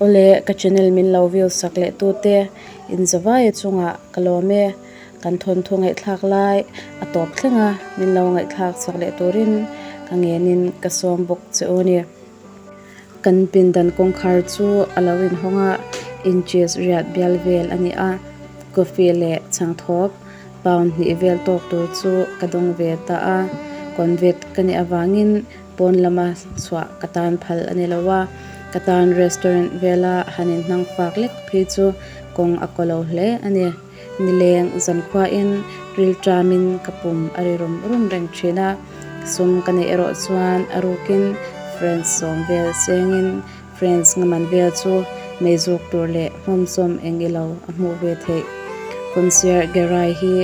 Awle, ka channel min lo view sak leh tute inzavaia chungah ka lawm e. Kan thawnthu ngaihthlak lai a tawp thleng a, min lo ngaihthlak chak leh turin ka ngenin ka sawm bawk che u ni. Kan pindan kawngkhar chu a lo inhawng a, inches riat bial vel a ni a, coffee leh chhangthawp pound hnih vel tawk tur chu ka dawng ve ta a, convict ka nih avangin pawn lama chhuah ka tan phal a ni lo a, ka tan restaurant vela han inhnang fak lek phei chu kawng a kaw lo hle a ni. Nileng zankhuain rilṭamin ka pum a ri rum rum reng ṭhin a, sum ka neih erawh chuan a rukin friends sawm vel chengin friends ngaman vel chu meizuk tur leh hmawmsawm eng ilo a hmuh ve theih. Concierge Gerai hi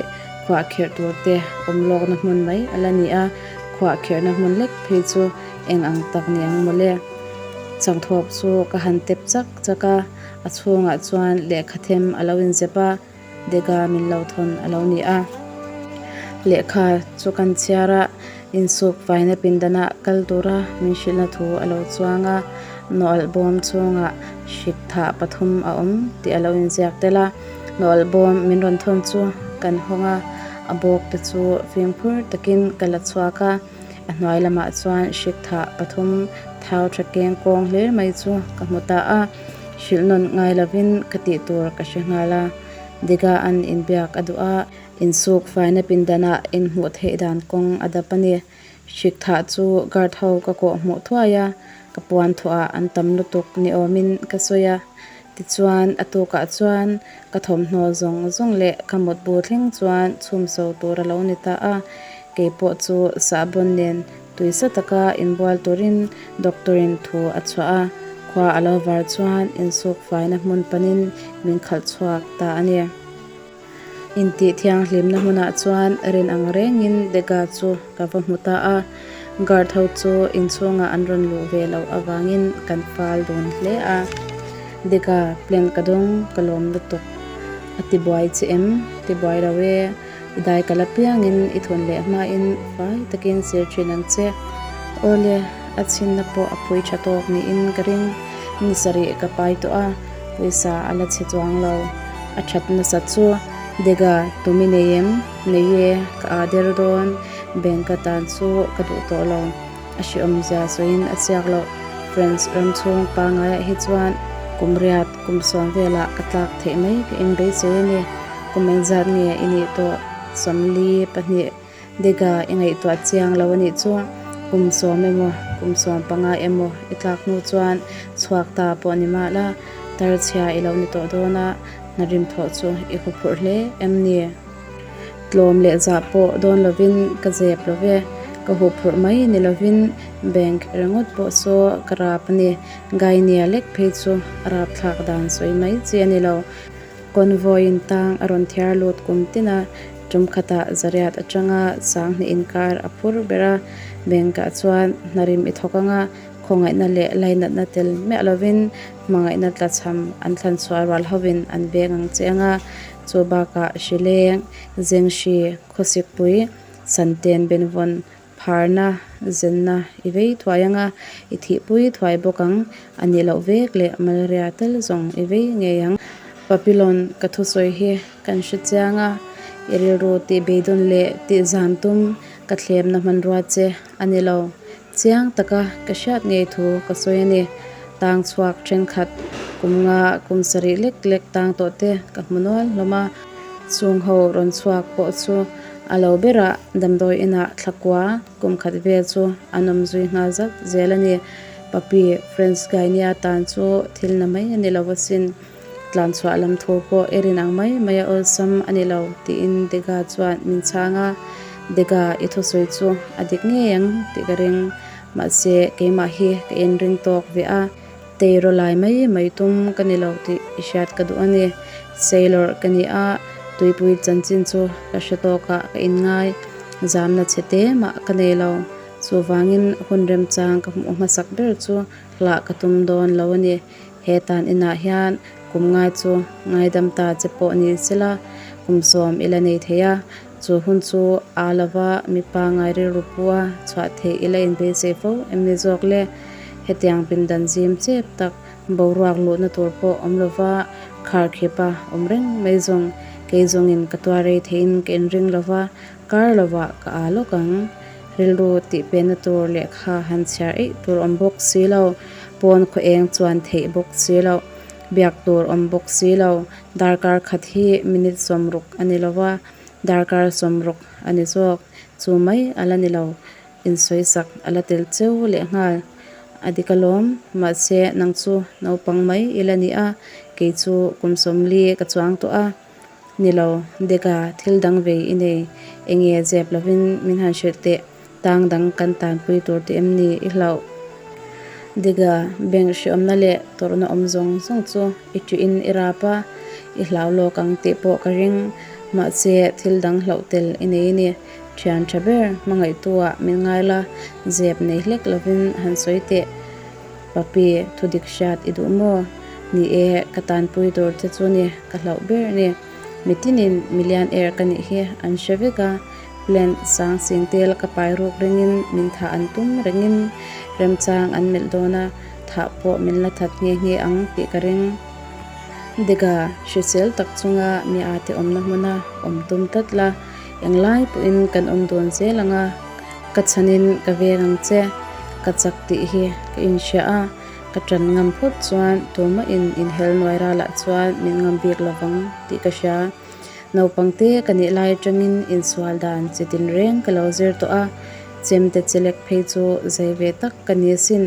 khuahkhirh tur te awm lawkna hmun mai a la ni a, khuahkhirhna hmun lek phei chu eng ang tak ni ang mawle. Changthawp chu ka han tep chak chak a. A chhungah chuan lehkha them a lo inzep a, Dega min lo thawn a lo ni a. Lehkha chu kan chhiar a, insuk faina pindanah kal tura min hrilhna thu a lo chuang a, nawlh bawm chhungah hrik thah pathum a awm tih a lo inziak tel a. Nawlh bawm min rawn thawn chu kan hawng a, a bawk te chu fimkhur takin ka la chhuak a. A hnuai lamah chuan hrik thah pathum thau tha keng kawng hlir mai chu ka hmu ta a, hrilh nawn ngai lovin ka tih tur ka hre nghal a. Diga an inbiak a duh a, insuk faina pindanah inhmuh theih dan kawng a dap a ni. Hrik thah chu guard ho ka kawh hmuh thuai a, ka puan thuah an tam lutuk ni awmin ka sawi a. Tichuan a tukah chuan ka thawmhnaw zawng zawng leh ka mutbu thleng chuan chhumso tur a lo ni ta a, kei pawh chu sahbawn nen tuisa taka inbual turin doctor in thu a chhuah a, khua a lo var chuan insuk faina hmun panin min khalh chhuak ta a ni. Intih thianghlimna hmunah chuan rin ang rengin Dega chu ka va hmu ta a, guard ho chu inchhungah an rawn luh ve loh avangin kan fal dun hle a. Dega, plan ka dawng, ka lawm lutuk. A ti buai che em? Ti buai lo e. I dai ka la piangin i thun leh hmain fai takin sir thin ang che. Awle, a chhinna pawh a pui tha tawk niin ka ring. Ni sarih ka pai tawh a, pawisa a la chhe chuang lo. A that nasa chu Dega tum i nei em? Nei e, ka aa der dawn. Bank atan chu ka duh tawh lo. A hrehawmzia sawiin a chiak loh. Friends ram chhung pangaiah hi chuan kum riat kum sawm velah ka tlak theih mai ka inbeisei a ni. Kum engzat nge i nih tawh? 42. Dega i ngaihtuah chiang lo a nih chu. Kum sawm emaw, kum 15 emaw i tlak hnu chuan chhuak ta pawh ni mah la, tarchhia i lo ni tawh dawn a, hna rim thawh chu i huphurh hle em ni? Tlawm leh zah pawh dawn lovin ka zep lo ve, ka huphurh mai ni lovin bank ringawt pawh saw ka rap a ni. Gainia lek phei chu a rap thlak dan sawi mai chi a ni lo. Convoy in tang a rawn thiar lut kum tin a, tum khatah zariat atanga sanghnih inkar a phur ber a, bank ah chuan hnarim i thawk anga khawngaihna leh lainatna tel miah lovin hmangaihna tlachham an thlan chhuah rual hovin an veng ang che anga, chu bakah hrileng, zenghri, khawsikpui, santen benvawn Pharna, zenna i vei thuai anga i thihpui thuai bawk ang, a nih loh vek leh malaria tel zawng i vei ngei ang. Papillon ka thusawi hi kan hre chiang a, i rilru tih beidawn leh tih zam tum ka thlemna hmanrua che a ni lo. Chiang taka ka hriat ngei thu ka sawi a ni. Tang chhuak thenkhat kum nga kum sarih lek lek tang tawh te ka hmu nual hlawm a, chung ho rawn chhuak pawh chu A lo berah damdawi inah thlakua kum khat vel chu an awm zui nghal zat zel a ni. Papi, French guy nia tan chu thil na mai a ni lo asin. Tlan chhuah lam thu pawh i rin ang mai mai a awlsam a ni lo, tiin Dega chuan min chhang a. Dega, i thusawi chu a dik ngei ang tih ka ring. Mahse, keimah hi ka inring tawk ve a. Teiraw lai mai mai tum ka ni lo tih i hriat ka duh a ni. Sailor ka ni a, tuipui chanchin chu ka hre tawkah ka inngai. Zamna chhe te mah ka nei lo. Chuvangin hun remchang ka hmuh hmasak ber chu hlah ka tum dawn lo a ni. He tan inah hian kum ngai chu ngaidam ta che pawh ni sela kum sawm i la nei thei a. Chu hun chu aa lova mipa ngai rilru pua chhuah theih i la inbeisei fo em ni zawk le? Hetiang pindan zim chep tak Boruak luhna tur pawh awm lova kharkhipa awm reng mai zawng kei zawngin ka tuar rei theihin ka inring lova, kar lovah ka aa lawk ang. Rilru tih penna tur lehkha han chhiar eih tur awm bawk si lo, pawn khaw eng chuan theih bawk si lo, biak tur awm bawk si lo, darkar khat hi minute 60 a ni lova, darkar 60 a ni zawk, chu mai a la ni lo. Insawisak a la tel cheu lehnghal. A dik alawm, mahse nang chu naupang mai i la ni a, kei chu kum 40 ka chuang tawh a. Ni lo, Deka, thil dang vei i nei. Enge zep lovin min han hrilh teh, tang dang kan tanpui tur tih em ni i hlauh? Deka, bank hriawmna leh tawrhna awm zawng zawng chu i ṭihin i rap a, i hlau lawk ang tih pawh ka ring. Mahse thil dang hlauh tel i nei a ni. Thian tha ber hmangaihtu-ah min ngai la, zep nei hlek lovin han sawi teh. Papi, thu dik hriat i duh maw? Ni e, ka tanpui tur che chu ni, ka hlauh ber a ni. Mitinin milian er ka nih hi an hre vek a, plant sang sing tel ka pai ruk ringin min thah an tum rengin remchang an melh dawn a, thah pawh min la that nghe nghe ang tih ka ring. Dega, hrisel tak chunga mi ate awmna hmuna awm tum tlat la. Englai pawhin kan awm dawn zel ang a, ka chhanin ka veng ang che, ka chak tih hi ka inhria a, ka ṭan ngam phawt chuan tumahin inhel nuai ralah chuan min ngam bik lo vang tih ka hria. Naupang te ka nih lai aṭangin insual dan chi tinreng ka lo zir tawh a, chemte chelek phei chu zei ve tak ka ni asin.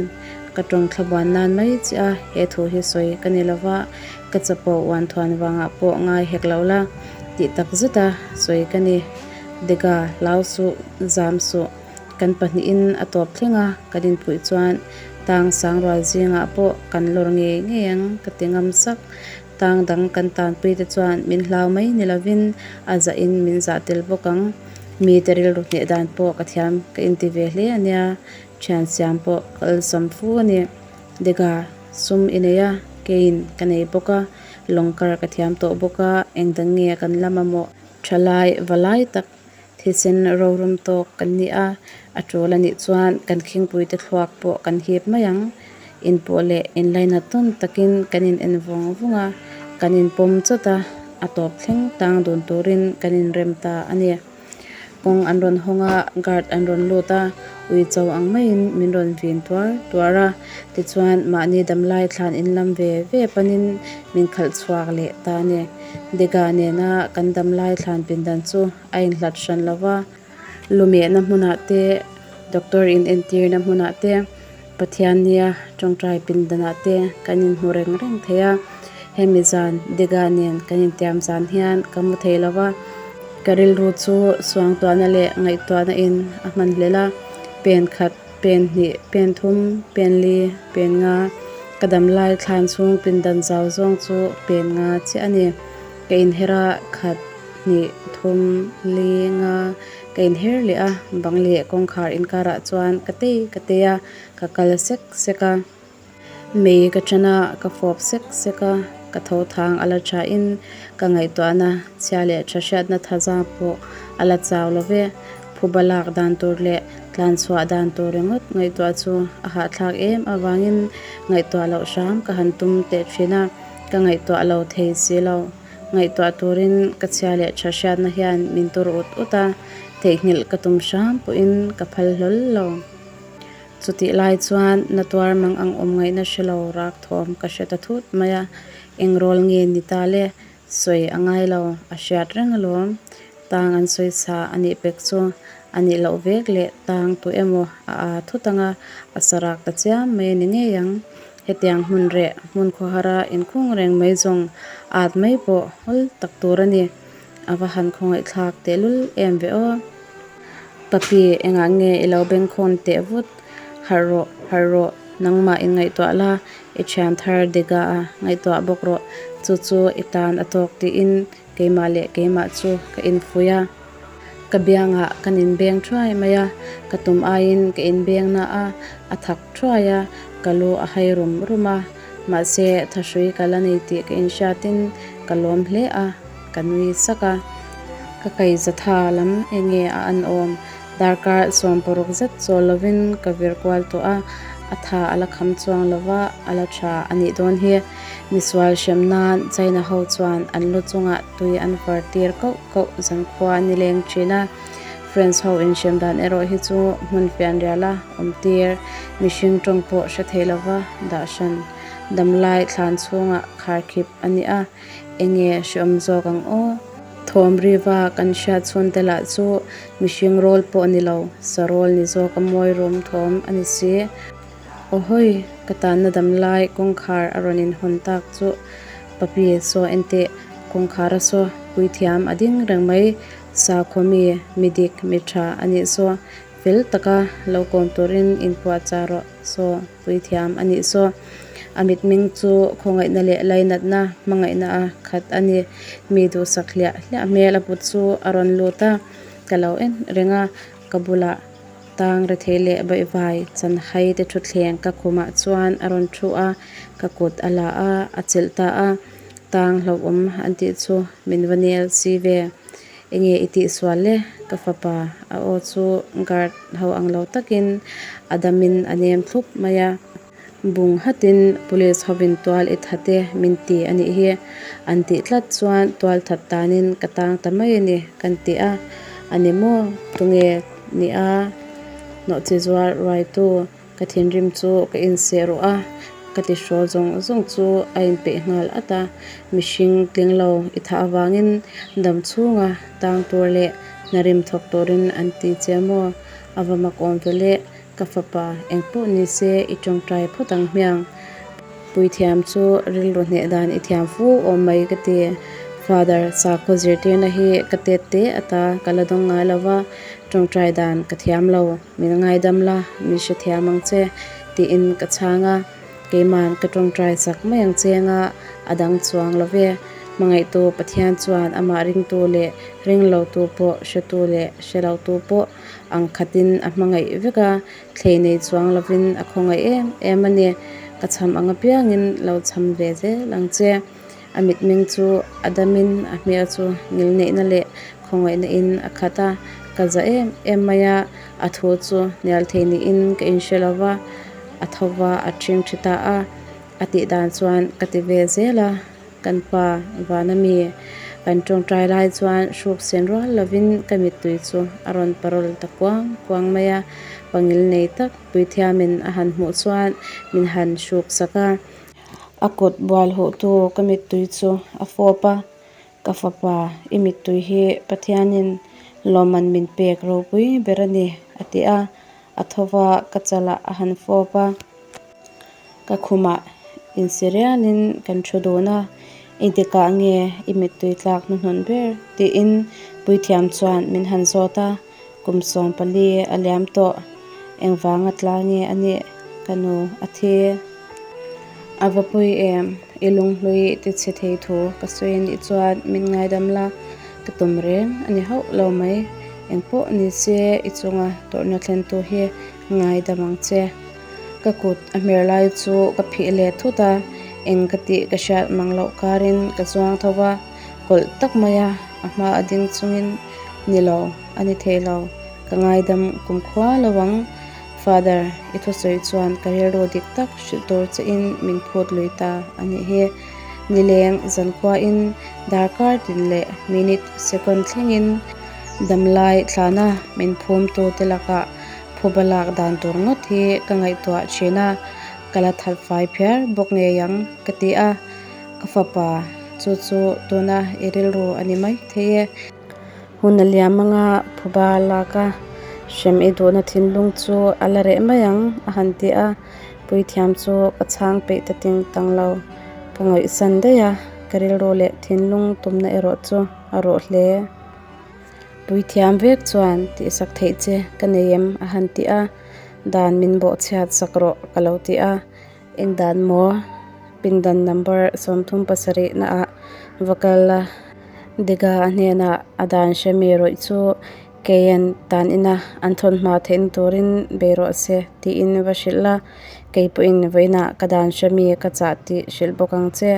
Ka tawng thlabuan nan mai che a, he thu hi sawi ka ni lova, ka chapo uan thuan vangah pawh ngai hek lo la. Tih tak zet a sawi ka ni. Dega, hlau suh, zam suh. Kan pahnihin a tawp thleng a, kan inpuih chuan tang sang rual zingah pawh kan lawr ngei ngei ang ka ti ngam sak. Tang dang kan tanpui te chuan min hlau mai ni lovin a zahin min zah tel bawk ang. Mite rilru hneh dan pawh ka thiam ka inti ve hle a nia, thian siam pawh ka awlsam fu a ni. Dega, sum i nei a, keiin ka nei bawk a. Lawngkar ka thiam tawh bawk a, engdang nge kan la mamawh? Thalai valai tak thisen rorum tawk kan ni a, a tul a nih chuan kan khingpuite thluak pawh kan hip mai ang. Inpawh leh inlainat tawn takin kan in en vawng vawng a, kan inpawm chawt a, a tawp thleng tang dun turin kan inrem ta a ni. Kawng an rawn hawng a, guard an rawn lut a, uicho ang maiin min rawn vin tuar tuar a. Tichuan, mahni damlai thlan inlam ve ve panin min khalh chhuak leh ta a ni. Dega nena kan damlai thlan pindan chu a inhlat hran lo va, lumehna hmunah te, doctor inentirna hmunah te, Pathiannia tawngtai pindanah te kan inhmu reng reng thei a. Hemi zan Dega nen kan intiam zan hian ka mu thei lo va, ka rilru chu suangtuahna leh ngaihtuahna in a hman hlel a, pen khat, pen hnih, pen thum, pen li, pen nga, ka dam lai thlan chhung pindan zau zawng chu pen nga chiah a ni. Ka inher a, khat, hnih, thum, li, nga, Ka inher leh a, bang leh kawngkhar inkarah chuan ka tei ka tei a, ka kal sek sek a. Mei ka ṭan a, ka fawp sek sek a, ka tho thang a la ṭhain ka ngaihtuahna chhia leh ṭha hriatna thazang pawh a la chau lo ve. Phuba lak dan tur leh tlanchhuah dan tur ringawt ngaihtuah chu a hahthlak em avangin ngaihtuah loh hram ka han tum teh ṭhin a, ka ngaihtuah lo thei si lo. Ngaihtuah turin ka chhia leh tha hriatna hian min tur ut ut a, theihnghilh ka tum hram pawhin ka phal hlawl lo. Chutih lai chuan na tuar mang ang awm ngaihna hre lo rak thawm ka hre ta thut mai a, eng rawl nge ni ta le? Sawi a ngai lo, a hriat reng alawm. Tang an sawi sa a nih pek chu a nih loh vek leh tang tu emaw a aa thut ang a, a sa rak ta chiam mai a ni ngei ang. Hetiang hmun reh, hmun khawhara inkhung reng mai zawng at mai pawh hawl tak tur a ni. A va han khawngaihthlak tehlul em ve aw. Papi, engah nge i lo bengkhawn teh vut? Harh rawh, harh rawh, nangmah in ngaihtuah la, i thian thar Dega a ngaihtuah bawk rawh, chu chu i tan a tawk tiin keimah leh keimah chu ka infuih a. Ka biangah kan inbeng thuai mai a, ka tum aiin ka inbeng na a, a thak thuai a, ka lu a hai rum rum a, mahse thahrui ka la nei tih ka inhriatin ka lawm hle a, ka nui sak a. Ka kaizatha lam enge a an awm, darkar 16 zet chawl lovin ka vir kual tawh a, A tha a la kham chuang lo va, a la tha a nih dawn hi. Misual hrem nan China ho chuan an lu chungah tui an var tir koh koh zankhua a ni leng thin a. French ho inhrem dan erawh hi chu hmun fianriala awm tir, mihring tawng pawh hre thei lova dah hran damlai thlan chhungah kharkhip a ni a, enge hreawm zawk ang aw? Thawm riva kan hriat chhun te lah chu mihring rawl pawh ni lo, sarawl ni zawk a mawi rum thawm a ni si. Awhawi, ka tanna damlai kawngkhar a rawn inhawn tak chu Papi saw enteh, kawngkhar a saw puithiam a ding reng mai. Sakhaw mi, mi dik, mi tha a nih saw fel taka lo kawm turin inpuahchah rawh saw puithiam a nih saw. A mitmeng chu khawngaihna leh lainatna hmangaihna a khat a ni. Mi duhsak hliah hliah hmel a put chu a rawn lut a, ka lo en reng a, ka bulah tang rethei leh baihvai chanhai te thutthleng ka khumah chuan a rawn thu a, ka kut a la a, a chelh ta a. Tang hlauhawm an tih chu min va nel si ve. Enge i tih sual le? Ka fapa a aw chu guard ho ang lo takin a damin a nem thlup mai a. Bung hatin police hovin tual i that e min ti a nih hi. An tih tlat chuan tual that tanin ka tang ta mai a ni kan ti a. A ni maw? Tunge ni a? Nawhchi zuar ruaitu. Ka thinrim chu ka inseh ruh a, ka ti hrawl zawng zawng chu a inpeih nghal at a. Mihring tling lo i thah avangin dam chhunga tang tur leh hnarim thawk turin an ti che maw? A va mak awm ve le, ka fapa engpawh ni se i tawngtai phawt ang hmiang. Puithiam chu rilru hneh dan i thiam fu awm mai ka ti. Father, sakhaw zirtirna hi ka tet te ata ka la dawng ngai lo va, tawngtai dan ka thiam lo. Min ngaidam la, min hrethiam ang che, tiin ka chhang a. Keiman ka tawngtai chak mai ang che anga a dang chuang lo ve. Hmangaihtu Pathian chuan amah ringtu leh ringlotu pawh hretu leh hrelotu pawh ang khatin a hmangaih vek a, thlei nei chuang lovin a khawngaih em em a ni. Ka cham ang apiangin lo cham ve zel ang che. A mitmeng chu a damin a hmel chu ngilneihna leh khawngaihna in a khat a, ka za em em mai a, a thu chu hnial thei niin ka inhre lo va, a tho va a ṭhing ṭhi ta a, a tih dan chuan ka ti ve zel a, kan pa vana mi kan ṭawngṭai lai chuan hruk sen rual lovin ka mittui chu a rawn parawl ta kuang kuang mai a, pangil nei tak puithiamin a han hmuh chuan min han hruk sak a. A kut bual huhtu ka mittui chu a fawp a, Ka fapa, i mittui hi Pathianin lawmman min pek ropui ber a ni, a ti a. A tho va, ka chalah a han fawp a. Ka khumah insi rialin kan thu dun a, I dikah nge i mittui tlak hnuhnun ber? tiin puithiam chuan min han zawt a. Kum 14 a liam tawh. Engvanga tla nge a nih? Ka nu a thi. A va pawi em? I lunghlui tichhe thei thu ka sawi anih chuan min ngaidam la, ka tum reng a ni hauh lo mai. Engpawh ni se i chunga tawrhna thlentu hi ngaidam ang che. Ka kut a hmer lai chu ka phih let thut a, eng ka tih ka hriat mang loh karin ka chuang tho va. Kawlh tak mai a, a hma a ding chungin, Ni lo, a ni thei lo, ka ngaidam kumkhua lo ang. Father, i thusawi chuan ka rilru dik tak hrilh tur chein min phut lui ta a nih hi. Nileng zankhuain darkar tin leh minute second thlengin damlai thlana min phumtu te lakah phuba lak dan tur ngawt hi ka ngaihtuah thin a, ka la that fai phiar bawk ngei ang ka ti a. Ka fapa, chu chu tuna i rilru a ni mai thei e. Hun a liam anga phuba lak a, hrem i duhna thinlung chu a la reh mai ang a han ti a, puithiam chu ka chhang peih ta ting tang lo. Ka ngawihsan daih a, ka rilru leh thinlung tumna erawh chu a rawh hle. Puithiam vek chuan tihsak theih che ka nei em a han ti a, dan min bawhchhiat sak rawh ka lo ti a. Eng dan maw? Pindan number 37 naah va kal a, Dega a hnenah a dan hre mi rawih chu Keien tan ina an thawn hma theihna turin bei rawh se tiin va hrilh la, kei pawhin vawiinah ka dan hre mi ka chah tih hrilh bawk ang che.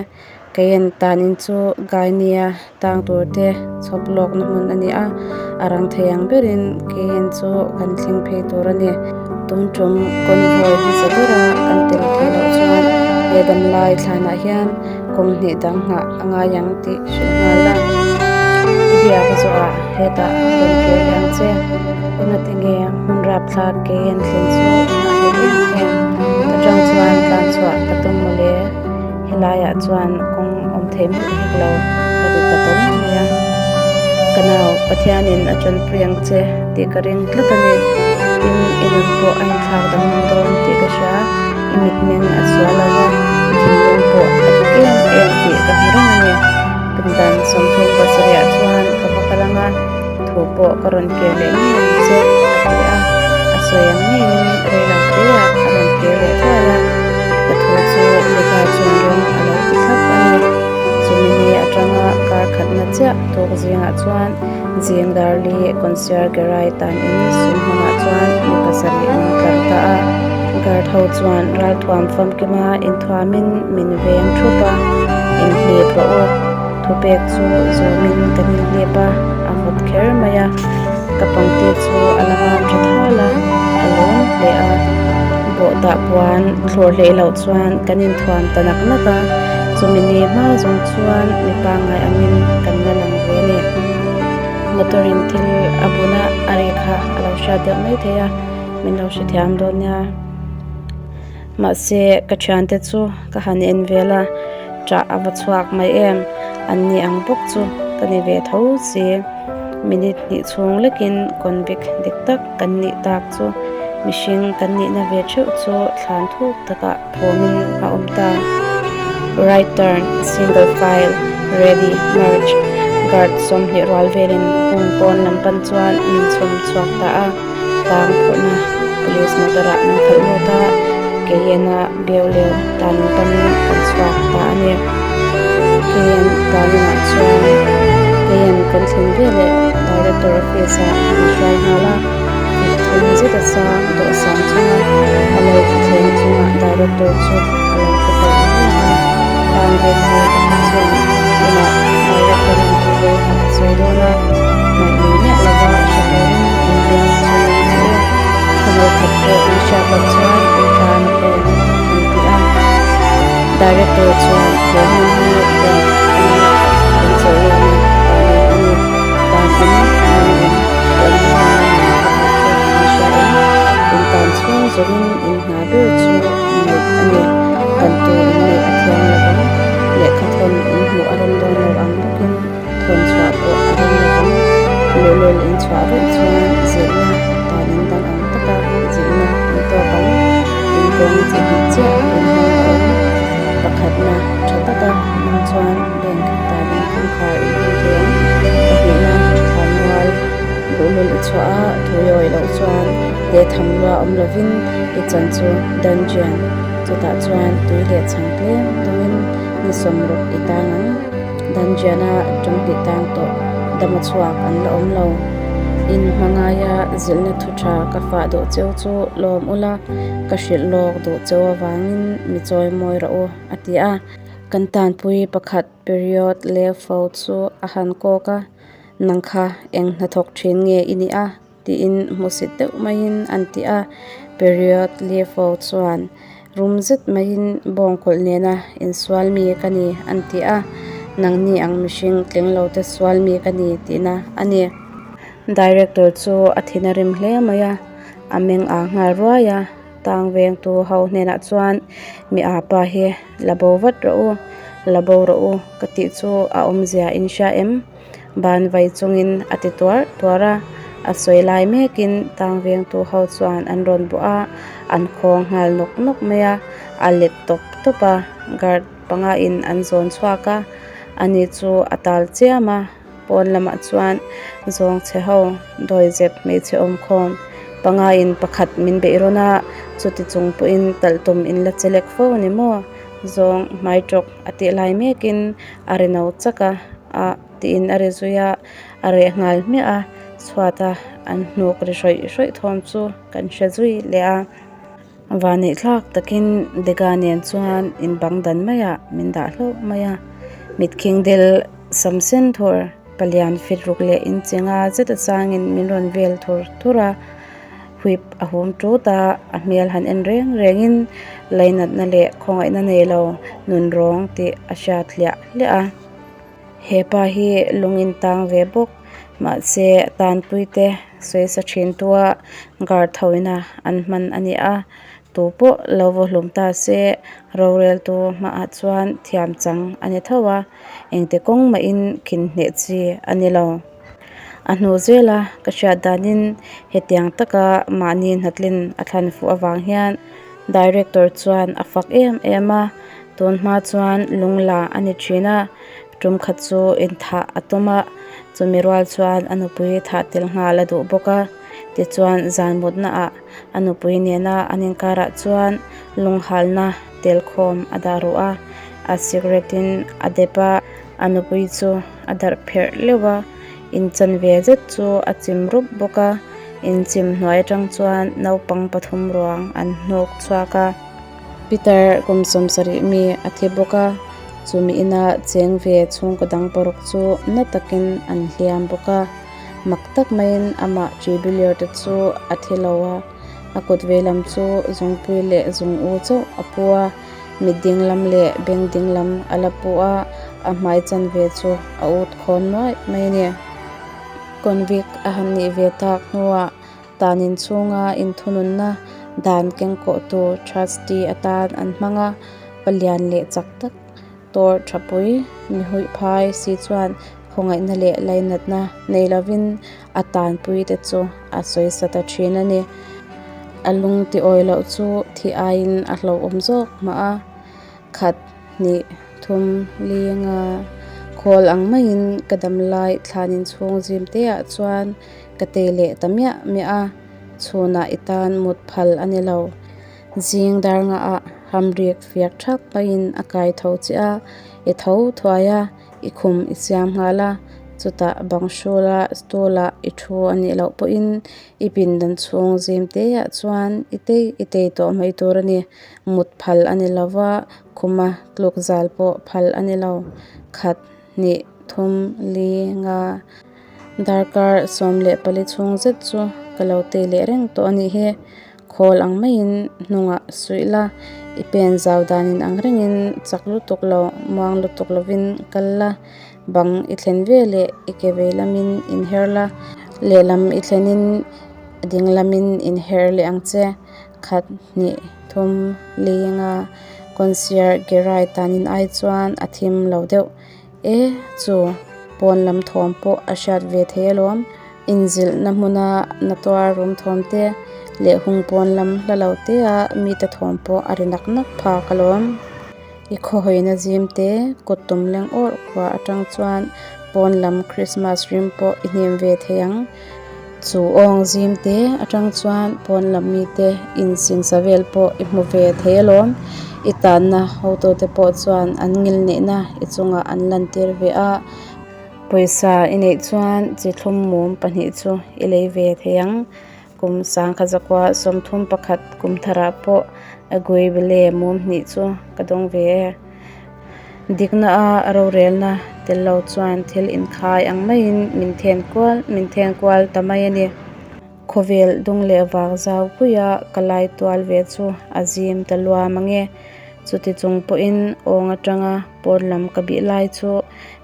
Keien tan in chu Gainia tang tur te chhawp lawkna hmun a ni a, a rang thei ang berin Keien chu kan thleng phei tur a ni. Tun tum convoy hmasa bera kan tel theih loh chuan he damlai thlanah hian kum hnih dang nghah a ngai ang tih hrilh nghal la. I biak zawhah hetah rawn kir leh ang che. Engati nge hmun rapthlak kei an thlen chu engah hlei em em? Ka tang chuan tlan chhuah ka tum mawle. Helaiah chuan kawng awm thei mawlh hek lo ka ti ta tawng mai a. Ka nau, Pathianin a tanpui ang che tih ka ring tlat a ni. Tin, i nun pawh a inthlak danglam dawn tih ka hria. I mitmeng a sual lo va, i thinlung pawh a dik em em tih ka hmu reng a ni. Pindan 37 ah chuan ka va kal ang a, thu pawh ka rawn kir leh ngei ang che, a ti a. A sawi ang ngeiin rei lo teah a rawn kir leh thuai a, ka thu chu Lika chuan rawng a lo ti thlap a ni. Chumi ni atanga kar khatna chiah tawk zingah chuan zing darli Conciergerai tanin sum hmangah chuan mi pasarih min tlar ta a. Guard ho chuan ralthuam famkima inthuamin min veng thup a, inhlip rawh u. Thupek chu zawmin kan inhlip a, a vawt kher mai a. Ka pangti chu a la mam tha thal a, ka lawm hle a. Bawhtah puan thlawr hleih loh chuan kan inthuam ta nak nak a, chumi ni hma zawng chuan mi pangngai angin kan la lang ve a ni. Motor in thil a bun a, a ri kha a lo hriat deuh mai thei a, min lo hrethiam dawn nia. Mahse, ka thiante chu ka han en vel a, ṭah a va chhuak mai em? An ni ang bawk chu ka ni ve tho si. Minute hnih chhung lekin convict dik tak kan nih tak chu mihring kan nihna ve theuh chu thlan thuk takah phawmin a awm ta. Right turn, single file, ready, march, guard 20 rual velin hung pawn lam pan chuan min chhawm chhuak ta a. Tang phurhna police motor ah min khalh lut a, Cayenne-a Beaulieu tan in panin kan chhuak ta a ni. Cayenne tanin ah chuan Cayenne kan thlen veleh Director office ah min hruai nghal a, fit thum zet a sang dawhsan chunga a lo thuthleng chungah Director chu a lo thu tawh reng a, tang veng ho pakhat chuan tunah Director in thu vawikhat a sawi dawn a, hnaih nei miah lova hre turin in beng chhung ang che u, thumal khat pawh in hriat loh chuan in tan a pawi ang an ti a. Director chuan he hmun hi bank a ni a, in chawlhlawkna tan in a ni. Tan in man in awm hma man pakhat chu in hria em? In tan chhung zawngin in hna ber chu ngaih a ni. Kantu in neih a thiang lo vang, lehkha thawn in hmuh a rem dawn lo ang bawkin thawn chhuah pawh a rem lo vang. Luhlul in chhuah vaih chuan zilhna tan in dang ang taka zilhna in tawk ang. In kawng chi hnih chiah in hmang a awm. Pakhatna tha taka nung chuan bank tan in kawngkhar in hmang thei ang. Pahnihna thlanmual luhlul i chhuah a, thui awih loh chuan te tham lua awm lovin i chan chu dungeon chutah chuan tui leh chhang tlem dawngin ni sawmruk i tang ang. Dungeon-a ṭawng hnih tang tawh dama chhuak an la awm lo. In hma ngaia zilhna thu ṭha ka fah duh cheu chu lawm ula, ka hrilh lawk duh cheu avangin mi chawi mawi rawh u, a ti a. Kan tanpui pakhat period leh fo chu a han kawk a, Nang kha eng hnathawk ṭhin nge i nih a? tiin hmusit deuh maiin an ti a. Period Lefo chuan rum zet maiin bawngkawlh nena insual mi ka ni an ti a, nangni ang mihring tling lo te sual mi ka ni tihna a ni. Director chu a thin a rim hle mai a, a meng aa nghal ruai a, tang vengtu ho hnenah chuan mi aa pa hi la bo vat rawh u, la bo rawh u ka tih chu a awmzia in hria em? Ban vai chungin a ti tuar tuar a, a sawi lai mekin tang vengtu ho chuan an rawn bawh a, an khawng nghal nawk nawk mai a, a let tawp tawp a, guard panga in an zawn chhuak a, ani chu a tal chiam a, pawn lamah chuan zawng chhe ho dawizep hmeichhe awm khawm panga in pakhat min beih rawn a, chuti chung pawhin talh tum in la che lek fo a ni maw? Zawng hmai tawk a tih lai mekin a ri no chak a ah tiin a ri zui a a reh nghal hmiah a chhuat a an hnuk ri hrawih hrawih thawm chu kan hre zui leh a vanneih thlak takin Dega nen chuan in bang dan maiah min dah hlauh mai a mitkhing del sam sen thur palian fit ruk leh in chenga zet a changin min rawn vel thur thur a. Whip a hum tut a, a hmel han en reng rengin lainatna leh khawngaihna nei lo nun rawng tih a hriat hliah hliah a. He pa hi lung in tang ve bawk mahse tanpui te sawisa thin tua guard ho ina an hman a ni a, tu pawh lo vaw hlum ta se roreltu hmaah chuan thiam chang a ni tho a, engti kawng mahin khin hneh chi a ni lo. A hnu zela ka hriat danin hetiang taka mahni hnatlin a thlan fuh avang hian Director chuan a fak em em a, tun hma chuan lungla a ni thin a, tum khat chu inthah a tum a, chumi rual chuan a nupui thah tel nghal a duh bawk a, tichuan zan mutna ah a nupui nena an inkarah chuan lunghalna tel khawm a dah ruh a, a cigarette in a dep a. A nupui chu a darh pherh leuh a, in chanve zet chu a chim rup bawk a, in chim hnuai atang chuan naupang pathum ruang an hnuk chhuak a. Peter kum sawmsarih mi a thi bawk a, chumi ina cheng ve chhungkaw dang paruk chu na takin an hliam bawk a, mak tak maiin amah Tribilior te chu a thi lo a, a kut veilam chu zungpui leh zung u chauh a pu a. Mit dinglam leh beng dinglam a la pu a, a hmai chanve chu a ut khawn nuaih mai a ni. Convict a han nih ve tak hnuah tan inchhunga inthununna dan kengkawhtu trustee atan an hmang a, palian leh chak tak tawr thapui mi huih phai si chuan khawngaihna leh lainatna nei lovin a tanpuite chu a sawisa ta thin a ni. A lung ti awi loh chu thi aiin a hlauhawm zawk mah a, khat hnih thum li nga khawl ang maiin ka dam lai thlan inchhung zim te ah chuan ka tei leh ta miah miah a, chhunah i tan mut phal a ni lo. Zing dar ngaah hamrik fiak thak maiin a kai tho che a, i tho thuai a. I khum i siam nghal a, chutah bang hrula stool ah i thu a nih loh pawhin i pindan chhung zim te ah chuan i tei i tei tawh mai tur a ni. Mut phal a ni lo va, khuma tluk zal pawh phal a ni lo. Khat, hnih, thum, li, nga, darkar 14 chhung zet chu ka lo tei leh reng tawh a nih hi. Khawl ang maiin hnungah suih la, i pen zau danin ang rengin chak lutuk lo, muang lutuk lovin kal la, bang i thlen ve leh i ke vei lamin inher la, lehlam i thlenin ding lamin inher leh ang che. Khat, hnih, thum, li nga concierge gerai tanin ai chuan a thim lo deuh. E chu pawn lam thawm pawh a hriat ve thei alawm. Inzilhna hmuna na tuar rum thawm te leh hung pawn lam hla lo te a mite thawm pawh a ri nak nak phak alawm. I khawhawina zim te kut tum leng awrh khua atang chuan pawn lam Christmas rim pawh i hnim ve thei ang. Chu awng zim te atang chuan pawn lam mite insingsa vel pawh i hmu ve thei alawm. I tanna hotute pawh chuan an ngil neihna i chungah an lantir ve a. Pawisa i neih chuan chi thlum mum pahnih chu i lei ve thei ang. Kum sangkha zakua 31 kum tharah pawh a guibile mum hnih chu ka dawng ve e. Dikna a rorelna tel lo chuan thil inkhai ang maiin min then kual min then kual ta mai a ni. Khawvel dung leh vak zau puia ka lai tual ve chu a zim ta luam ang e. Chuti chung pawhin awng atanga pawn lam ka bih lai chu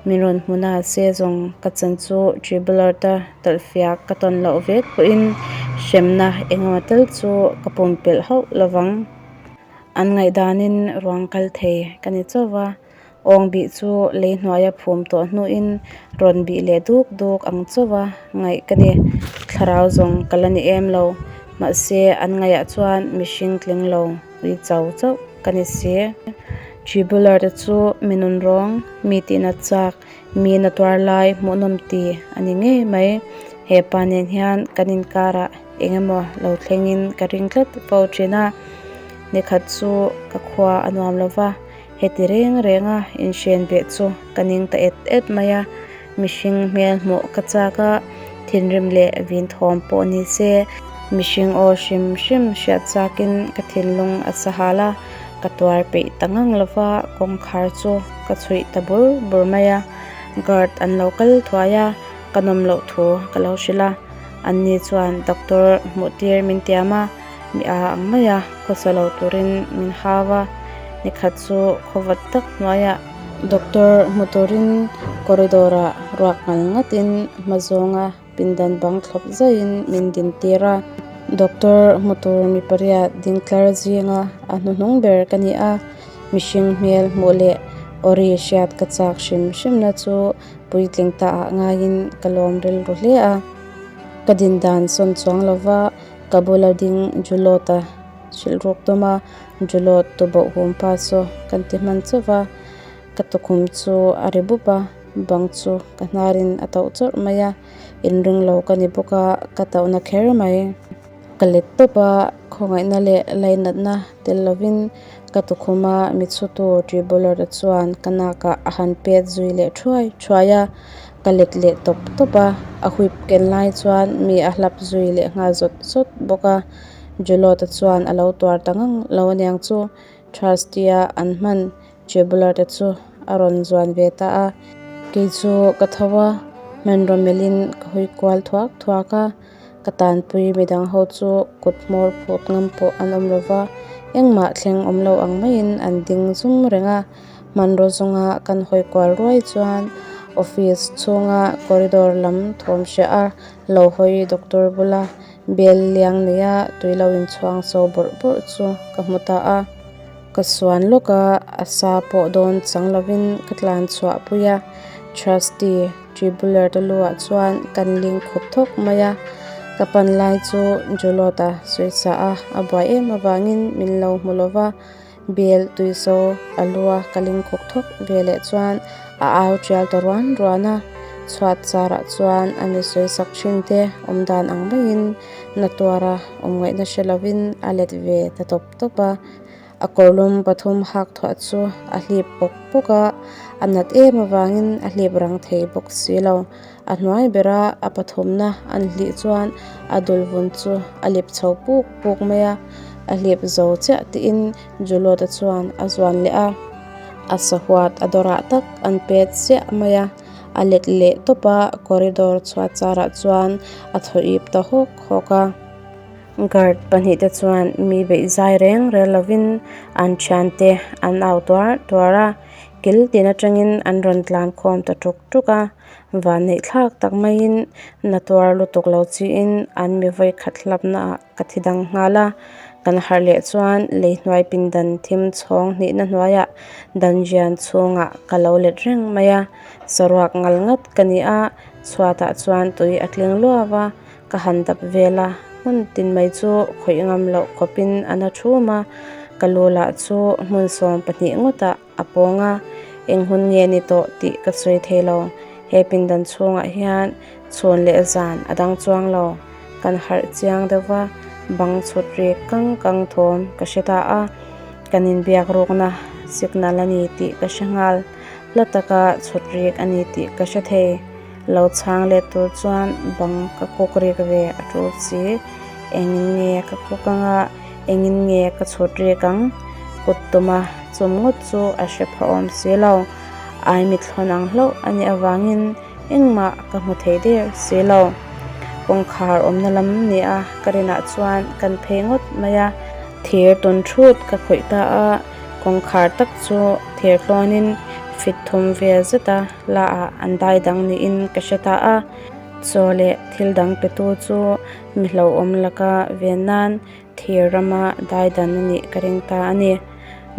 min rawn hmu na se zawng ka chan chu Tribulart-a talhfiak ka tawn loh vek pawhin hremna engemaw tel chu ka pumpelh hauh lovang. An ngaihdanin ruang kal thei ka ni chauh va, awng bih chu lei hnuaia phum tawh hnuin rawn bih leh duk duk ang chauh va ngaih ka ni. Thlarau zawng ka la ni em lo, mahse an ngaihah chuan mihring tling lo ui cho chauh ka ni si. Tribular te chu mi nun rawng, mi tihna chak, mi na tuar lai hmuhnawm ti a ni ngei mai. He pa nen hian kan inkarah eng emaw lo thlengin ka ring tlat fo thin a, nikhat chu ka khua a nuam lo va, heti reng renga inhren beh chu ka ning ta et et mai a, mihring hmel hmuh ka chak a, thinrim leh vin thawm pawh ni se, mihring aw hrim hrim hriat chakin ka thinlung a sahal a, ka tuar peih ta ngang lo va, kawngkhar chu ka chhuih ta bur bur mai a, guard an lo kal thuai a, ka nawm loh thu ka lo hrilh a. Anni chuan doctor hmuh tir min tiam a, mi a ang mai a, khawsa lo turin min hau a. Nikhat chu khawvat tak hnuaiah doctor hmu turin corridor ah ruak ngal ngatin hma zawnga pindan bang thlawp zaihin min din tir a. Doctor hmu tur mi pariat ding tlar zinga a hnuhnung ber ka ni a, mihring hmel hmuh leh awri hriat ka chak hrim hrimna chu puitling ta ah ngaiin ka lawm rilru hle a. Ka din dan sawn chuang lova ka bula ding Julot-a hrilh ruk tum a, Julot tuboh hum pa saw kan ti hman chauh va, ka tukhum chu a ri bup a, bang chu ka hnarin a tauh chawrh mai a, inring lo ka ni bawk a, ka tauhna kher mai. Ka let tawp a, khawngaihna leh lainatna tel lovin ka tukhuma mi chhutu Tribulor-a chuan ka nakah a han pet zui leh thuai thuai a, ka let leh tawp tawp a, a whip ken lai chuan mi a hlap zui leh nghal zawt zawt bawk a, Julot-a chuan a lo tuar ta ngang lo aniang chu Trusty-a an hman Tribulor-te chu a rawn zuan ve ta a. Kei chu ka tho a, hmanraw melhin ka hawi kual thuak thuak a. Ka tanpui midang ho chu kut hmawr phut ngam pawh an awm lo va, engmah thleng awm lo ang maiin an ding zum reng a. Hmanraw zawnga kan hawi kual ruai chuan office chhunga corridor lam thawm hriah a lo hawi doctor bula bel liang neia tui lo inchhuang so bawrh bawrh chu ka hmu ta a. Ka suan lawk a, a sa pawh dawn chang lovin ka tlan chhuah pui a, Trusty Tribular te luah chuan kan ling khup thawk mai a, ka pan lai chu Julot-a suisa a a buai em avangin min lo hmu lo va, bel tuiso a lua ka ling khuk thawk veleh chuan a au tial ta ruan ruan a, chhuat charah chuan a mi sawisak thin te awm dan ang maiin na tuara awm ngaihna hre lovin a let ve ta tawp tawp a. A kawrlum pathum hak thuah chu a hlip pawk pawk a, a nat em avangin a hlip rang thei bawk si lo. A hnuai bera a pathumna an hlih chuan a dul vun chu a lip chho puk puk mai a, a hlip zo chiah tiin Julot-a chuan a zuan leh a. A sahuat a dawrah tak an pet chiah mai a, a let leh tawp a, corridor chhuat charah chuan a thaw ip ta hawk hawk a. Guard pahnihte chuan mi beih zai reng rel lovin an thiante an au tuar tuar a, kil tin atangin an rawn tlan khawm ta tuk tuk a, vanneih thlak tak maiin na tuar lutuk lo chiin an mi vawi khat hlapna ah ka thi dang nghal a, kan harh leh chuan lei hnuai pindan thim chhawng hnihna hnuaiah dungeon chhungah ka lo let reng mai a, saruak ngal ngat ka ni a, chhuatah chuan tui a tling luau a. Ka han dap vel a, hmun tin mai chu khawih ngam loh khawpin a na thum a, ka lu lah chu hmun 12 ngawtah a pawng a, eng hun nge ni tawh tih ka sawi thei lo. He pindan chhungah hian chhun leh zan a dang chuang lo. Kan harh chiang deuh va, bang chhut ri kang kang thawm ka hre ta a, kan inbiak rukna signal a ni tih ka hre nghal. Hla taka chhut rik a ni tih ka hre thei. Lo chhang let tur chuan bang ka kuk rik ve a tul si. Engin nge ka kuk anga, engin nge ka chhut rik ang? Kut tuma chum ngawt chu a hre phahawm si lo. Ai mithlawn ang hlauh a nih avangin engmah ka hmu thei der si lo. Kawngkhar awmna lam nia ka rinah chuan kan phei ngawt mai a. Thir tun thut ka khawih ta a, kawngkhar tak chu thir tlawnin fit thum vel zet a. La ah an dai dang niin ka hre ta a, chaw leh thil dang petu chu mi hlauhawm laka ven nan thir rama dai dan a nih ka ring ta a ni.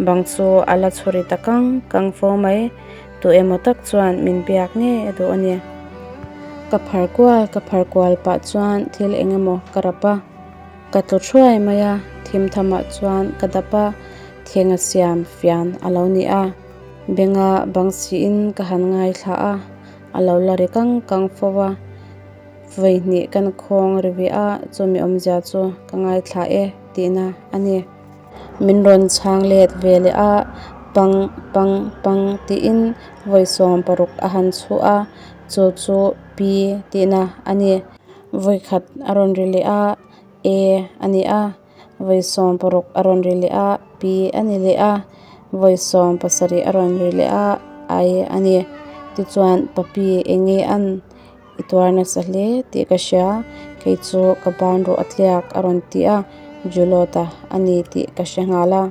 Bang chu a la chhuri ta kang kang fo mai, tu emaw tak chuan min biak ngei a duh a ni. Ka phar kual ka phar kual pah chuan thil eng emaw ka rap a, ka tlu thuai mai a, thim thamah chuan ka dap a, thenga siam fian a lo ni a. Benga bang siin ka han ngaithla a, a lo la ri kang kang fo a. Vawi hnih kan khawng ri ve a, chumi awmzia chu ka ngaithla e tihna a ni. Min rawn chhang let ve leh a, pang pang pang tiin vawi 16 a han chhuah a, chu chu pi tihna a ni. Vawi khat a rawn ri leh a, e a ni a. Vawi 16 a rawn ri leh a, Pi a ni leh a. Vawi 17 a rawn ri leh a, Ai a ni. Tichuan, Papi, eng nge an i tuar nasa hle tih ka hria. Kei chu ka ban ruh a tliak a rawn ti a, Julota a ni tih ka hre nghal a.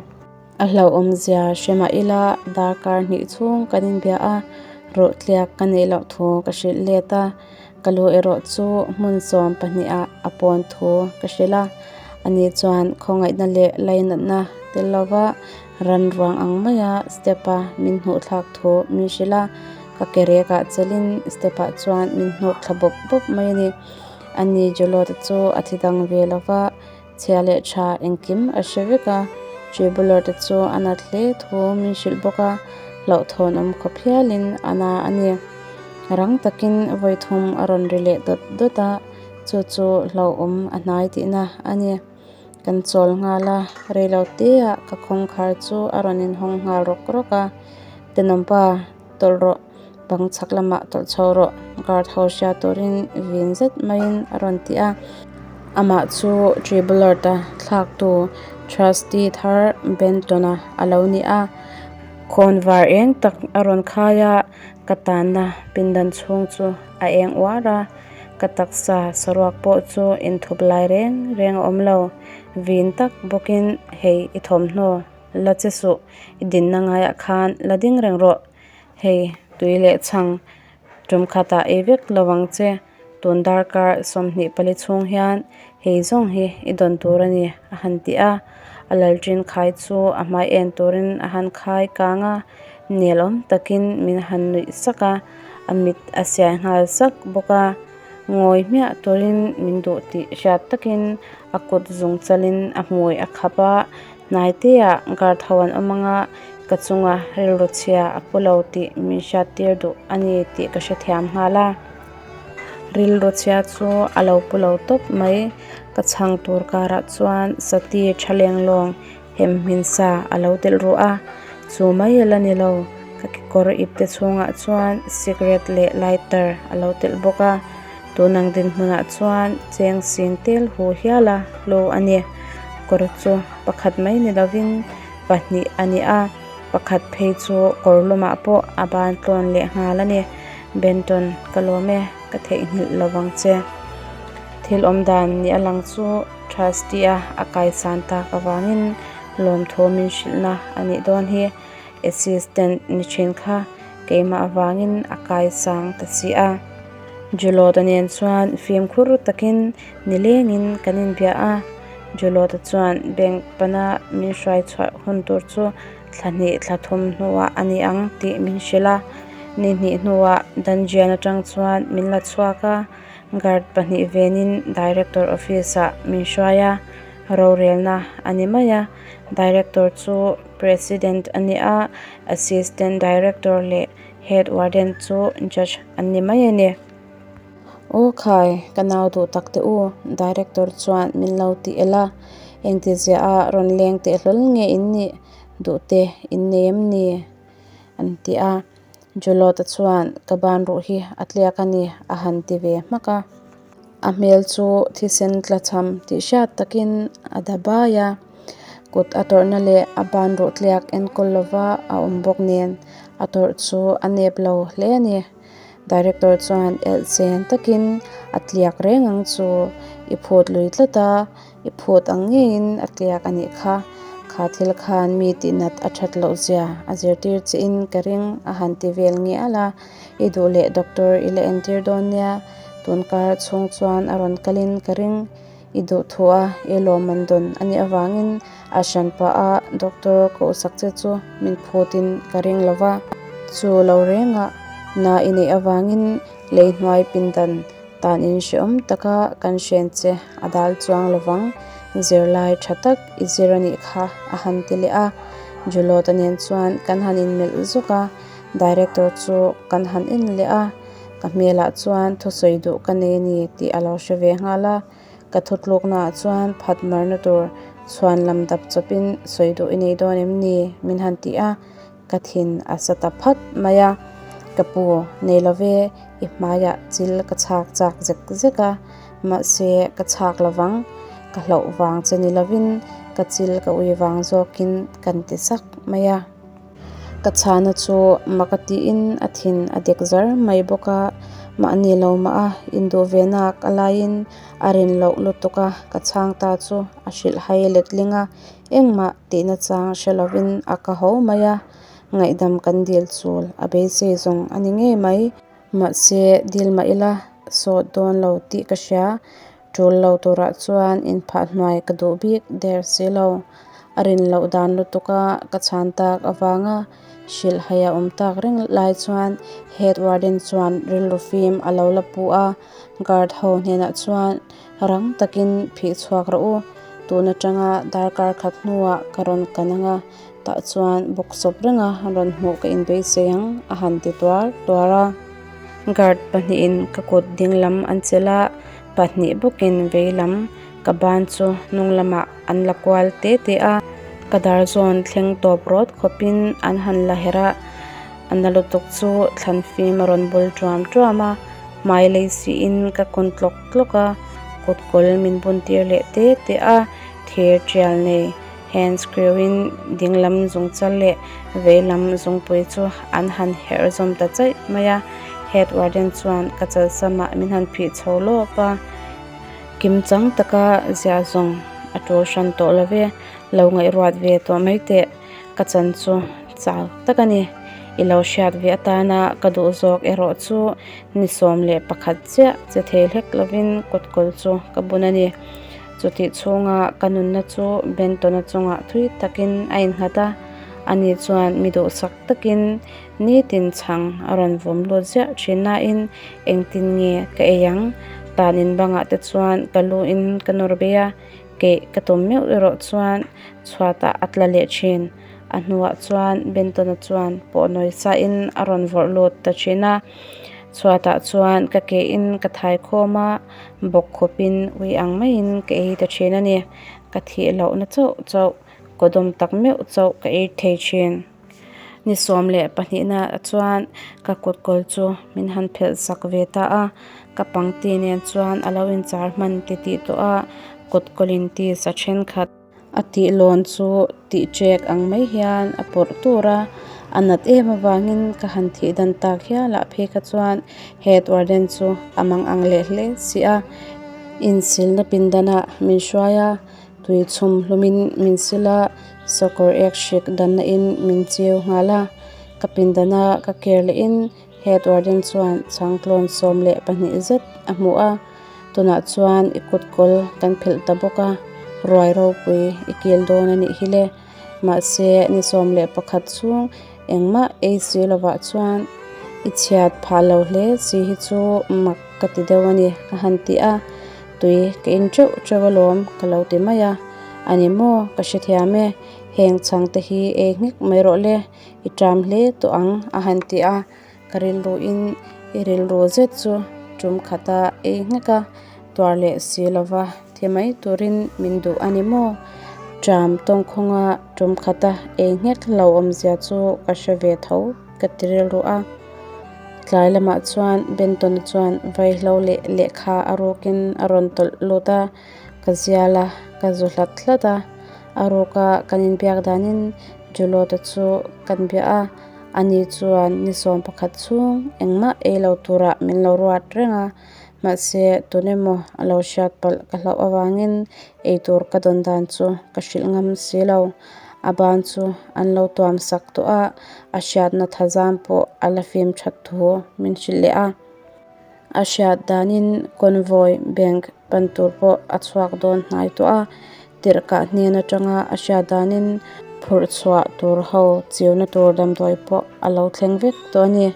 A hlauhawmzia hre mah ila darkar hnih chhung kan inbia a, ruh tliak ka neih loh thu ka hrilh let a, ka lu erawh chu hmun 12 ah a pawn thu ka hrilh a. Ani chuan khawngaihna leh lainatna tel lova ran ruang ang maia step-a min hnuh thlak thu min hrilh a, ka ke rekah chelin step-ah chuan min hnuk thla bawp bawp mai a ni. Ani Jolota chu a thi dang ve lova. Chhia leh tha engkim a hre vek a, Tribulor te chu a nat hle thu min hrilh bawk a, hlauhthawn awm khawp hialin a na a ni. Rang takin vawi thum a rawn ri leh dawt dawt a, chu chu hlauhawm a hnai tihna a ni. Kan chawl nghal a, reilo teah ka khawngkhar chu a rawn inhawng nghal rawk rawk a, Tenawmpa, tawlh rawh, bang chhak lamah tawlh chho rawh, guard ho hria turin vin zet maiin a rawn ti a. Amah chu Tribulard-a thlaktu trustee thar Benton-a a lo ni a. Khawnvar eng tak a rawn khai a, ka tanna pindan chhung chu a eng uar a, ka taksa saruak pawh chu inthup lai reng reng a awm lo. Vin tak bawkin hei i thawmhnaw la che suh, i dinna ngaiah khan la ding reng rawh. Hei, tui leh chhang tum khatah ei vek lo ang che. Tun darkar 24 chhung hian hei zawng hi i dawn tur a ni, a han ti a. A lalṭin khai chu a hmai en turin a han khai kang a, nel awm takin min han nuih sak a, a mit a siai nghal sak bawk a. Ngawi hmiah turin min duh tih hriat takin a kut zung chalin a hmui a khap a, Hnaiteah guard ho an awm anga ka chunga rilru chhia a pu lo tih min hriattir duh a ni tih ka hrethiam nghal a. Rilru chhia chu a lo pu lo tawp mai. Ka chhang tur karah chuan sati tha lenglawng hem hmin sa a lo telh ruh a. Chu mai a la ni lo, ka kekawr ipte chhungah chuan cigarette leh lighter a lo telh bawk a. Tunang dinhmunah chuan cheng sing tel hu hial a hlu a ni. Kawr chu pakhat mai ni lovin pahnih a ni a, pakhat phei chu kawr lumah pawh a ban tlawn leh nghal a ni. Benton, ka lawm e, ka theihnghilh lo vang che. Thil awm dan ni a lang chu Trustee-a a kaisan tak avangin lawmthu min hrilhna a nih dawn hi. Assistant ni thin kha keimah avangin a kaisang ta si a. Julota nen chuan fimkhur takin nilengin kan inbia a. Julota chuan bank pana min hruai chhuah hun tur chu thla hnih thla thum hnuah a ni ang tih min hrilh a. Ni hnih hnuah dungeon atang chuan min la chhuak a, guard pahnih venin director office ah min hruai a, rorelna a ni mai a. Director chu President a ni a, Assistant Director leh Head Warden chu Judge an ni mai a ni. Aw khai, ka nau duh tak teh u, Director chuan min lo ti el a, engti ziah a rawn leng teh hlawl nge in nih duh te in nei em ni? an ti a. Jolota chuan ka ban ruh hi a tliak a ni a han ti ve hmak a. A hmel chu thisen tla chham tih hriat takin a da bai a, kut a tawrhna leh a ban ruh tliak enkawl lova a awm bawk nen a tawrh chu a nep lo hle a ni. Director chuan elh chen takin a tliak reng ang chu i phut lui tlat a, i phut ang ngeiin a tliak a nih kha. Kha thil khan mi tihnat a that loh zia a zirtir chiin ka ring a han ti vel ngial a, i duh leh doctor i la entir dawn nia. Tunkar chhung chuan a rawn kalin ka ring. I duhthua i lawmman dawn a nih avangin a hran pah a doctor kohsak che chu min phutin ka ring lo va. Chu lo rengah na i neih avangin lei hnuai pindan tan in hrehawm taka kan hren che a dal chuang lo vang. Zirlai tha tak i zir a nih kha a han ti leh a. Julota nen chuan kan han inmelh zuk a, director chu kan han en leh a. Ka hmelah chuan thusawi duh ka nei a ni tih a lo hre ve nghal a, ka thutluknaah chuan phat marna tur chhuan lam dap chawpin sawi duh i nei dawn em ni min han ti a, ka thin a sa ta phat mai a. Ka pu, nei lo ve, i hmaiah chil ka chhak chak zek zek a, mahse ka chhak lo vang, ka hlauh vang che ni lovin ka chil ka ui vang zawkin kan ti sak mai a. Ka chhana chu mak a tiin a thin a dek zar mai bawk a, Mahni lo mah a induh ve nak a laiin a rin loh lutuk a ka chhang ta chu a hrilh hai letling a, engmah tihna chang hre lovin a ka ho mai a, ngaihdam kan dil chul a beisei zawng a ni ngei mai. Mahse dil mah ila sawt dawn lo tih ka hria, tul lo turah chuan inphah hnuai ka duh bik der si lo. A rin loh dan lutuk a ka chhan tak avanga hrilh hai a awm tak reng lai chuan Head Warden chuan rilru fim a lo la pu a, Guard ho hnenah chuan rang takin phih chhuak rawh u, tun atanga darkar khat hnuah ka rawn kan ang a, tah chuan bawk sawp renga rawn hmuh ka inbeisei ang a han ti tuar tuar a. Guard pahnihin ka kut dinglam an chelh a, pahnih bawkin veilam ka ban chu hnung lamah an la kual te te a, ka dar zawn thleng tawp rawt khawpin an han la herh a, a na lutuk chu thlan fim a rawn bul tuam tuam a, hmai lei siin ka kun tlawk tlawk a, kut kawl min bun tir leh te te a, thir tial nei hand screw in dinglam zungchal leh veilam zungpui chu an han herh zawm ta chaih mai a, head warden chuan ka chalsamah min han phih chho lawp a. Kim chang taka ziah zawng a tul hran tawh lo ve, lo ngaihruat ve tawh mai teh, ka chan chu chau tak a ni. I lo hriat ve atana ka duh zawk erawh chu ni 11 chiah che thei hlek lovin kawtkawl chu ka bun a ni. Chutih chhunga ka nunna chu Benton-a chungah thui takin a innghat a, ani chuan mi duhsak takin Nitin chhang a rawn vawm lut ziah thin nain engtin nge ka ei ang? Tanin bangah te chuan ka lu in ka nawr bei a, keih ka tum meuh erawh chuan chhuatah a tla leh thin. A hnuah chuan Benton-a chuan pawh nawi sain a rawn vawrh lut ta thin a, chhuatah chuan ka keh in ka thai khawm a, bawk khawpin ui ang maiin ka ei ta thin a ni. Ka thih lohna chauh chauh, kawdawm tak meuh chauh ka ei thei thin. Ni 12 na chuan ka kut kawl chu min han phelh sak ve ta a, ka pangti nen chuan a lo inchar hman ti tih tawh a, kut kawlin tisa thenkhat a tih lawn chu tih ṭek ang mai hian a pawrh tur a, a nat em avangin ka han thih dan tak hial ah phei kha chuan head warden chu a mang ang leh hle si a, insilna pindanah min hruai a. Tui chhum hlumin min sil a, sakawr ek hrik danna in min chiu nghal a. Ka pindana ka ker lehin head warden chuan chhangtlawn 12 zet a hmu a. Tunah chuan i kut kawl kan phelh ta bawk a, ruai ropui i kil dawn a nih hi le. Mahse ni 11 chhung engmah ei si lovah chuan i chhiat phah lo hle si hi chu mak ka ti deuh a ni a han ti a. Tui ka in teuh teuh alawm ka lo ti mai a, a ni maw ka hrethiam e, heng chhang te hi ei nghek mai rawh le, i ṭam hle tawh ang a han ti a, ka rilru in i rilru zet chu ṭum khata ei nghek a, tuar leh si lova thi mai turin min duh a ni maw, ṭam tawngkhawnga ṭum khata ei nghek lo awmzia chu ka hre ve tho ka ti rilru a. Tlai lamah chuan Benton-a chuan vaihlo leh lehkha a rukin a rawn tawlh lut a, ka zial a, ka zu hlat hlat a. A ruka kan inbiak danin Julot-a chu kan bia a, ani chuan ni 11 chhung engmah ei lo turah min lo ruat reng a, mahse tun emaw a lo hriat palh ka hlauh avangin eitur ka dawn dan chu ka hrilh ngam si lo. A ban chu an lo tuam sak tawh a, a hriatna thazam pawh a la fim that thu min hrilh leh a. A hriat danin convoy bank pan tur pawh a chhuak dawn hnai tawh a, tirhkah hnen atanga a hriat danin phurh chhuah tur ho chiuna tur damdawi pawh a lo thleng vek tawh a ni.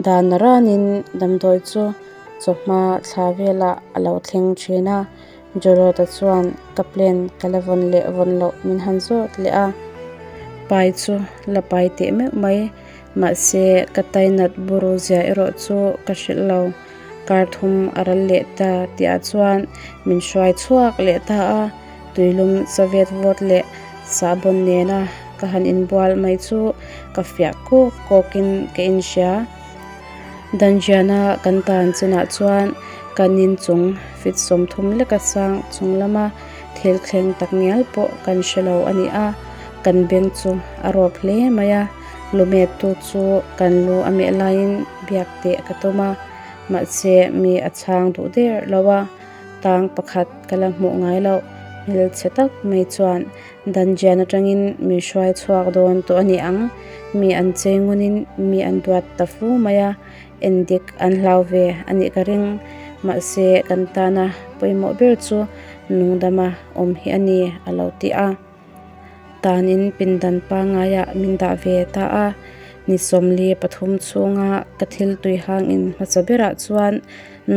Dan ranin damdawi chu chawhma thla velah a lo thleng thin a. Jolota chuan ka plan ka la vawn leh vawn loh min han zawt leh a, pai chu la pai teh meuh mai, mahse ka tainat buru zia erawh chu ka hrilh lo, kar thum a ral leh ta tih ah chuan min hruai chhuak leh ta a, tuilum savet vawt leh sahbawn nena ka han inbual mai chu ka fiah kawk kawkin ka inhria. Dungeon-a kan tan chinah chuan kan inchung feet 30 leka sang chung lama thil thleng tak ngial pawh kan hre lo a ni a, kan beng chu a rawp hle mai a, lumettu chu kan lu a meh laiin biak teh ka tum a, Mahse, mi a chhang duh der lo a, tang pakhat ka la hmuh ngai loh hmelchhe tak mai chuan dungeon atangin min hruai chhuak dawn tawh a ni ang. Mi an chei ngunin mi an duat ta fu mai a, endik an hlau ve a nih ka ring. Mahse, kan tana pawimawh ber chu nungdama awm hi a ni a lo ti a. Tanin pindan pangaiah min dah ve ta a, ni 43 chhunga ka thil tui hang in hmasa berah chuan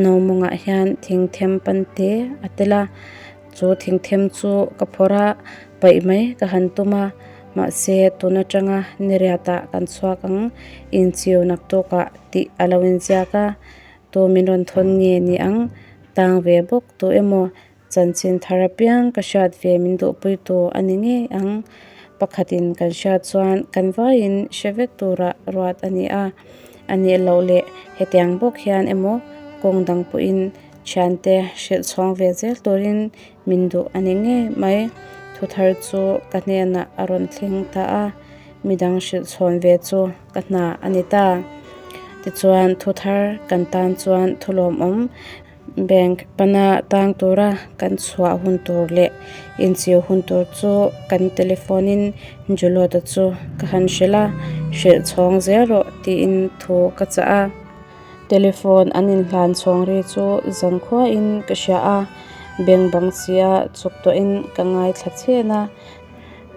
no mawngah hian thingthem pante a tel a, chu thingthem chu ka phawrh a, paih mai ka han tum a, mahse tun atanga niriatah kan chhuak ang inchiu naktukah tih a lo inziak a, tu min rawn thawn nge ni ang tang ve bawk tu emaw Chanchin thar apiang ka hriat ve min duhpuitu a ni ngei ang. Pakhatin kan hriat chuan kan vaiin hre vek tura ruat a ni a. A nih loh leh hetiang bawk hian emaw kawng dang pawhin thiante hrilh chhawng ve zel turin min duh a ni ngei mai. Thu thar chu ka hnenah a rawn thleng ta a, midang hrilh chhawn ve chu ka hna a ni ta. Tichuan thu thar kan tan chuan thu lawmawm Bank pana tang tura kan chhuah hun tur leh inchiu hun tur chu kan telephone in Julota chu ka han hrilh a, hrilh chhawng zel rawh tiin thu ka chah a. Telephone an inhlan chhawng ri chu zangkhuain ka hria a, bank bang sia chuk tawhin ka ngaithla chhen a.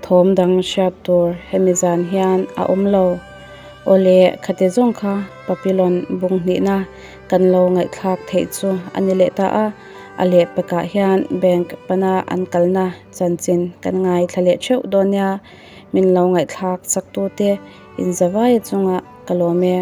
Thawm dang hriat tur hemi zan hian a awm lo. Awle, khati zawng kha Papillon bung hnihna kan lo ngaihthlak theih chu a ni leh ta a, a lehpekah hian bank pana an kalna chanchin kan ngaithla leh theuh dawn nia, min lo ngaihthlak chak tute inzavaia chungah ka lawm e.